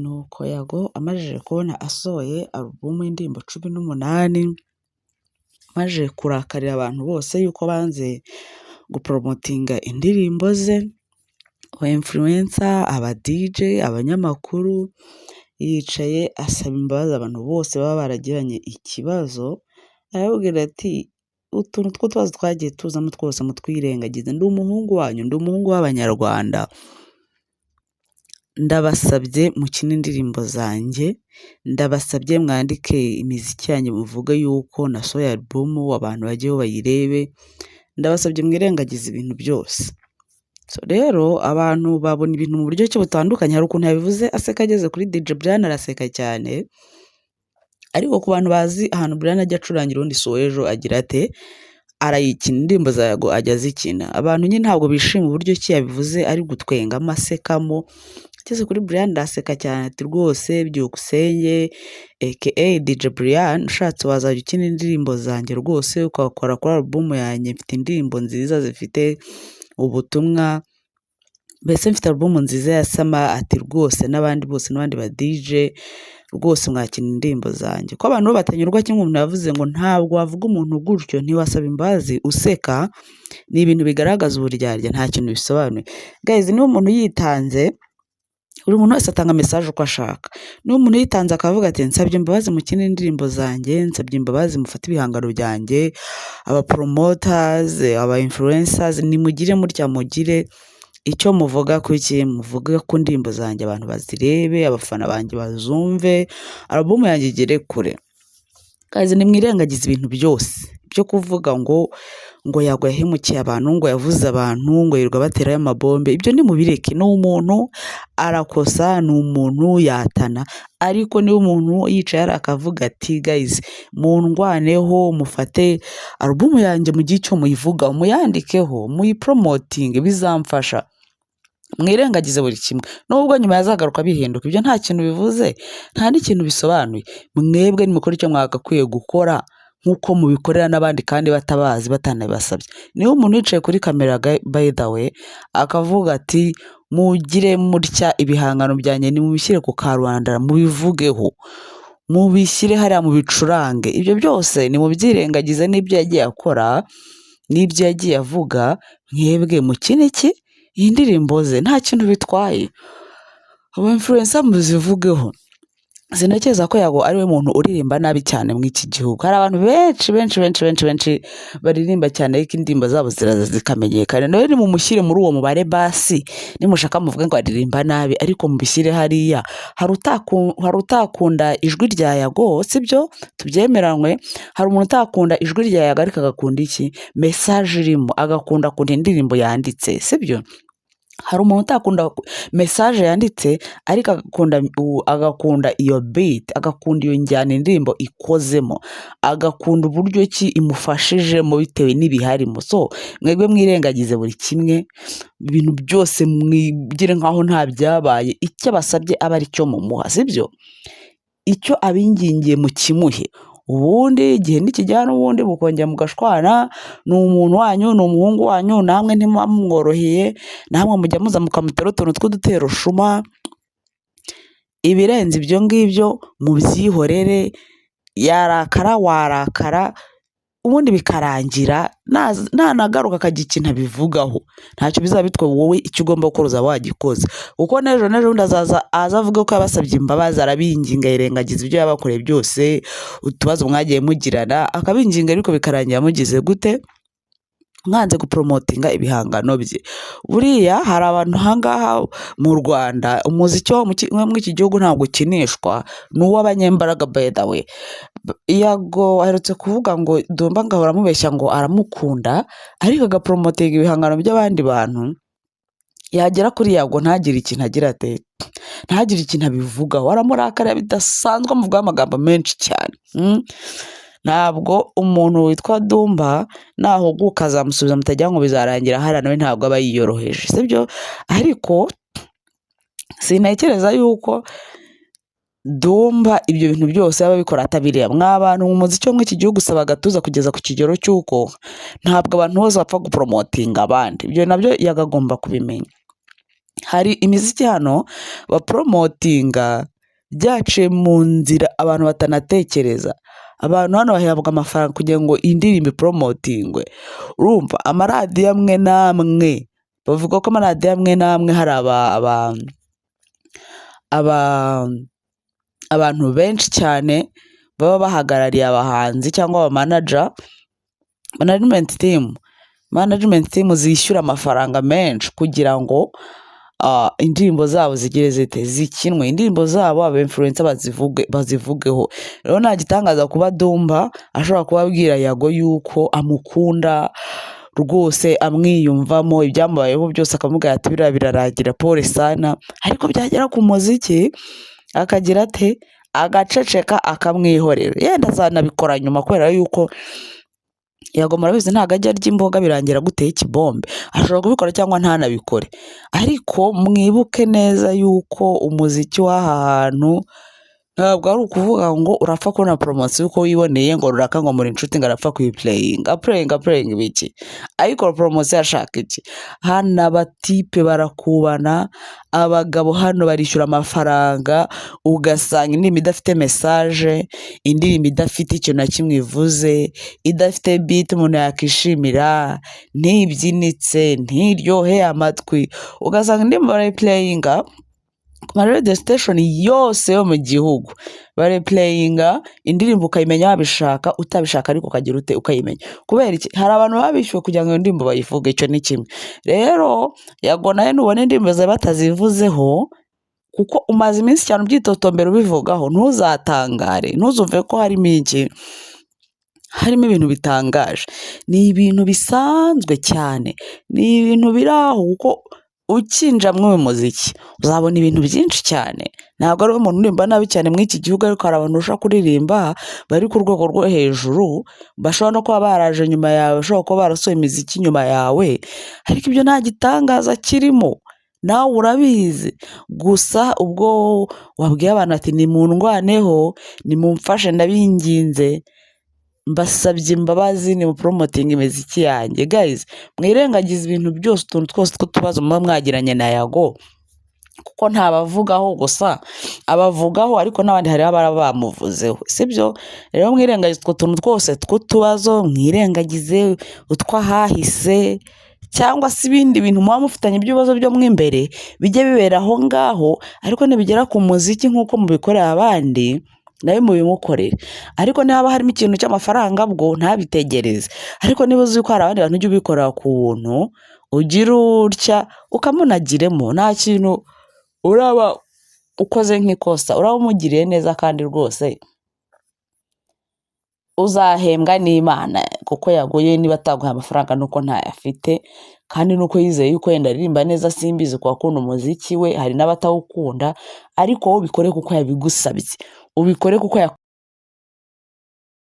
Nuko Yago amajije kubona asohoye alubumu y'indirimbo 18, amajije kurakarira abantu bose yuko banze guporomotinga indirimbo ze, aba influencer, aba DJ, abanyamakuru, yicaye asaba imbabazi abantu bose baba baragiranye ikibazo, arababwira ati utuntu tw'utubazo twagiye tuzamo twose mutwirengagize, ndi umuhungu wanyu, ndi umuhungu w'Abanyarwanda, ndabasabye mukine indirimbo zanjye, ndabasabye mwandike imiziki yanjye muvuge yuko nasohoye alubumu abantu bajyeho bayirebe, ndabasabye mwirengagize ibintu byose. So rero abantu babona ibintu mu buryo ki butandukanye, hari ukuntu yabivuze aseka ageze kuri DJ Brian araseka cyane, ariko ku bantu bazi ahantu Brian ajya acurangira ubundi si uw'ejo agira ate, arayikina indirimbo za Yago ajya azikina. Abantu nyine ntabwo bishima uburyo ki yabivuze ari gutwengamo asekamo, ageze kuri Brian araseka cyane ati rwose byukusenge aka DJ Brian ushatse wazajya ukina indirimbo zanjye rwose ukakora kuri alubumu yanjye, mfite indirimbo nziza zifite ubutumwa, mbese mfite alubumu nziza ya Sama, ati rwose n'abandi bose n'abandi ba DJ rwose mwakina indirimbo zanjye. Ko abantu bo batanyurwa kimwe, umuntu yavuze ngo ntabwo wavuga umuntu gutyo ntiwasaba imbabazi useka, ni ibintu bigaragaza uburyarya nta kintu bisobanuye. Guys, niba umuntu yitanze, buri muntu wese atanga message uko ashaka. Niba umuntu yitanze akavuga ati nsabye imbabazi mukine indirimbo zanjye, nsabye imbabazi mufate ibihangano byanjye, aba promoters, aba influencers, nimugire mutya mugire icyo muvuga kuki, muvuge ku ndirimbo zanjye abantu bazirebe, abafana banjye bazumve, alubumu yanjye igere kure. Guys, nimwirengagize ibintu byose byo kuvuga ngo Yago yahemukiye abantu, ngo yavuze abantu, ngo yirirwa baterayo amabombe, ibyo nimubireke. Ni umuntu arakosa, ni umuntu yatana, ariko niba umuntu yicaye hariya akavuga ati guys mundwaneho, mufate alubumu yanjye mugire icyo muyivugaho, muyandikeho, muyiporomotinge, bizamfasha. Mwirengagize buri kimwe, nubwo nyuma yazagaruka bihinduka, ibyo nta kintu bivuze, nta n'ikintu bisobanuye. Mwebwe nimukora icyo mwagakwiye gukora nk'uko mubikorera n'abandi kandi batabazi batanabibasabye. Niba umuntu yicaye kuri kamera by the way akavuga ati mugire mutya ibihangano byanjye nimubishyire ku karubanda mubivugeho, mubishyire hariya mubicurange, ibyo byose nimubyirengagize n'ibyo yagiye akora n'ibyo yagiye avuga, mwebwe mukine iki? Iyi ndirimbo ze nta kintu bitwaye, aba influencer muzivugeho. Sintekereza ko Yago ari we muntu uririmba nabi cyane muri iki gihugu. Hari abantu benshi benshi benshi benshi benshi baririmba cyane ariko indirimbo zabo ziraza zikamenyekana. Nawe nimumushyire muri uwo mubare basi, nimushaka muvuge ngo aririmba nabi ariko mubishyire hariya. Hari utakunda ijwi rya Yago, sibyo? Tubyemeranywe. Hari umuntu utakunda ijwi rya Yago ariko agakunda iki? Message irimo, agakunda akunda indirimbo yanditse, sibyo? Hari umuntu utakunda message yanditse ariko agakunda iyo beat, agakunda iyo njyana indirimbo ikozemo, agakunda uburyo ki imufashijemo bitewe n'ibiharimo. So mwebwe mwirengagize buri kimwe, ibintu byose mwigire nkaho nta byabaye, icyo abasabye aba ari cyo mumuha, sibyo? Icyo abingingiye mukimuhe. Ubundi igihe nikigera n'ubundi mukongera mugashwana, ni umuntu wanyu, ni umuhungu wanyu, namwe ntimuba mumworoheye, namwe mujya muza mukamutera utuntu tw'udutero shuma, ibirenze ibyo ngibyo mubyihorere, yarakara warakara, ubundi bikarangira, nanagaruka akagira ikintu abivugaho, ntacyo bizaba bitwaye, wowe icyo ugomba gukora uzaba wagikoze. Kuko n'ejo n'ejo bundi azaza aza avuge ko yabasabye imbabazi, arabinginga yirengagiza ibyo yabakoreye byose, utubazo mwagiye mugirana, akabinginga ariko bikarangira mugize gute? Mwanze guporomotinga ibihangano bye. Buriya hari abantu ahangaha mu Rwanda, umuziki wo muri iki gihugu ntabwo ukinishwa, ni uw'abanyembaraga by the way. Yago aherutse kuvuga ngo Dumba ngahora amubeshya ngo aramukunda, ariko agaporomotinga ibihangano by'abandi bantu, yagera kuri Yago ntagire ikintu agira ate, ntagire ikintu abivugaho, aramurakarira bidasanzwe, amuvugaho amagambo menshi cyane. Ntabwo umuntu witwa Dumba nahuguka azamusubiza mutagira ngo bizarangira hariya, nawe ntabwo aba yiyoroheje, sibyo? Ariko sintekereza yuko Dumba ibyo bintu byose yaba abikora atabireba. Mwa bantu mu muziki wo muri iki gihugu usaba agatuza kugeza ku kigero cy'uko ntabwo abantu bose bapfa guporomotinga abandi, ibyo nabyo yagagomba kubimenya. Hari imiziki hano bapromotinga byaciye mu nzira abantu batanatekereza. Abantu hano bahabwa amafaranga kugira ngo indirimbo ipromotingwe. Urumva amaradiyo amwe n'amwe, bavuga ko amaradiyo amwe n'amwe hari abantu benshi cyane baba bahagarariye abahanzi cyangwa abamanaja, management team, management team zishyura amafaranga menshi kugira ngo indirimbo zabo zigire zite zikinwe, indirimbo zabo aba influencer bazivugeho. Rero nta gitangaza kuba Dumba ashobora kuba abwira Yago yuko amukunda rwose, amwiyumvamo, ibyamubayeho byose akamubwira ati biriya birarangira, pole sana, ariko byagera ku muziki akagira ate, agaceceka akamwihorera. Yenda azanabikora nyuma kubera yuko Yago murabizi ntabwo ajya arya imboga birangira aguteye ikibombe, ashobora kubikora cyangwa ntanabikore. Ariko mwibuke neza yuko umuziki w'aha hantu ntabwo ari ukuvuga ngo urapfa kubona poromosiyo uko wiboneye ngo ruraka ngo muri inshuti ngo arapfa kuyipureyinga, apureyinga apureyinga ibiki, ariko poromosiyo ashaka iki? Hano abatipe barakubana, abagabo hano barishyura amafaranga, ugasanga indirimbo idafite mesaje, indirimbo idafite ikintu na kimwe ivuze, idafite biti umuntu yakishimira, ntibyinitse, ntiryoheye amatwi, ugasanga indirimbo barayipureyinga ku ma radio station yose yo mu gihugu, barepureyinga indirimbo ukayimenya wabishaka utabishaka, ariko ukagira ute ukayimenya. Kubera iki? Hari abantu baba bishyuwe kugira ngo iyo ndirimbo bayivuge, icyo ni kimwe. Rero Yago nawe nubona indirimbo zawe batazivuzeho, kuko umaze iminsi cyane ubyitotombera ubivugaho, ntuzatangare, ntuzumve ko harimo iki, harimo ibintu bitangaje. Ni ibintu bisanzwe cyane, ni ibintu biri aho, kuko ukinjira muri uyu muziki uzabona ibintu byinshi cyane. Ntabwo ari umuntu uririmba nabi cyane muri iki gihugu, ariko hari abantu barusha kuririmba bari ku rwego rwo hejuru, bashobora no kuba baraje nyuma yawe, bashobora kuba barasohoye imiziki nyuma yawe, ariko ibyo nta gitangaza kirimo, nawe urabizi. Gusa ubwo wabwiye abantu ati nimundwaneho, nimumfashe ndabinginze, mbasabye imbabazi, nimuporomotinge imiziki yanjye. Guys, mwirengagize ibintu byose, utuntu twose tw'utubazo muba mwagiranye na Yago, kuko ntabavugaho gusa, abavugaho ariko n'abandi hariho ababa bamuvuzeho, sibyo? Rero mwirengagize utwo tuntu twose tw'utubazo, mwirengagize utw'ahahise cyangwa se ibindi bintu muba mufitanye by'ibibazo byo mo imbere, bijye bibera aho ngaho, ariko nibigera ku muziki nk'uko mubikorera abandi, nawe mubimukorere. Ariko niba harimo ikintu cy'amafaranga bwo ntabitegereze, ariko niba uzi ko hari abandi bantu ujya ubikorera ku buntu, ugira utya ukamunagiremo, nta kintu uraba ukoze nk'ikosa, uraba umugiriye neza kandi rwose uzahembwa n'Imana, kuko yaguye niba ataguhaye amafaranga nuko ntayafite, kandi nuko yizeye yuko yenda aririmba neza, simbizi ku bakunda umuziki we, hari n'abatawukunda, ariko wowe ubikore kuko yabigusabye, ubikore kuko